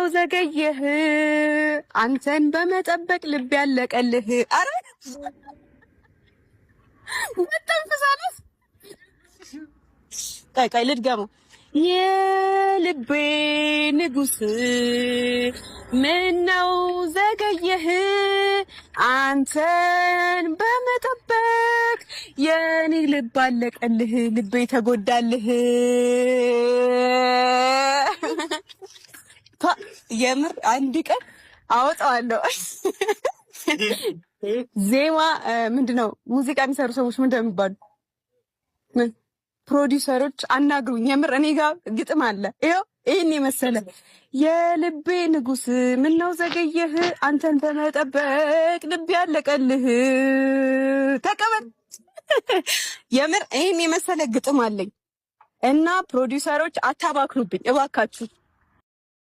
ዘገየህ? አንተን በመጠበቅ ልብ ያለቀልህ። አረ በጣም ፍሳለስ። ቆይ ቆይ ልድገመው። የልቤ ንጉስ ምነው ዘገየህ? አንተን በመጠበቅ የኔ ልብ አለቀልህ፣ ልቤ ተጎዳልህ። የምር አንድ ቀን አወጣዋለሁ። ዜማ ምንድነው? ሙዚቃ የሚሰሩ ሰዎች ምንድነው የሚባሉ? ምን ፕሮዲውሰሮች አናግሩኝ። የምር እኔ ጋር ግጥም አለ። ይኸው ይህን የመሰለ የልቤ ንጉስ ምነው ዘገየህ? አንተን በመጠበቅ ልቤ ያለቀልህ። ተቀበል። የምር ይህን የመሰለ ግጥም አለኝ እና ፕሮዲውሰሮች አታባክኑብኝ እባካችሁ።